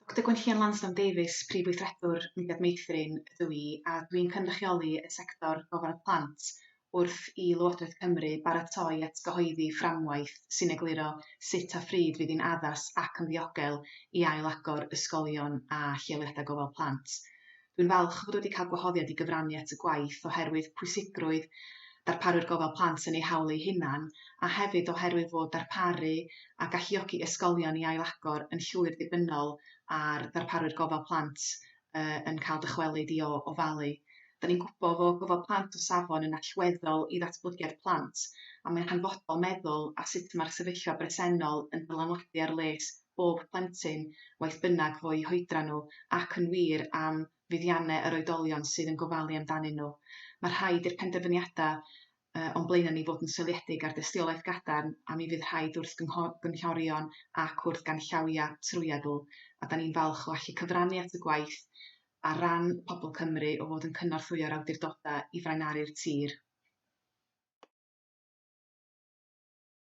Doctor Gwenllian Lansdown Davies, Prif Weithredwr Mudiad Meithrin ydw i, a dwi'n cynrychioli y sector gofal plant wrth i Lywodraeth Cymru baratoi at gyhoeddi fframwaith sy'n egluro sut a phryd fydd hi'n addas ac yn ddiogel i ail-agor ysgolion a lleoliadau gofal plant. Dwi'n falch o fod wedi cael gwahoddiad i gyfrannu at y gwaith oherwydd pwysigrwydd darparwyr gofal plant yn eu hawl eu hunain a hefyd oherwydd fod darparu a galluogi ysgolion i ailagor yn llwyr ddibynnol ar ddarparwyr gofal plant yn cael dychwelyd i ofalu. Da ni'n gwybod fod gofal plant o safon yn allweddol i ddatblygiad plant a mae'n hanfodol meddwl a sut mae'r sefyllfa bresennol yn dylanwadu ar les bob plentyn, waeth bynnag fo'u hoedran nhw, ac yn wir am fuddiannau yr oedolion sydd yn gofalu amdanyn nhw. Mae rhaid i'r penderfyniadau o'n blaenau ni fod yn seiliedig ar dystiolaeth gadarn a mi fydd rhaid wrth gynghorion ac wrth ganllawiau trwyadl, a da ni'n falch o allu cyfrannu at y gwaith ar ran pobl Cymru o fod yn cynorthwyo'r awdurdodau i fraenaru'r tir.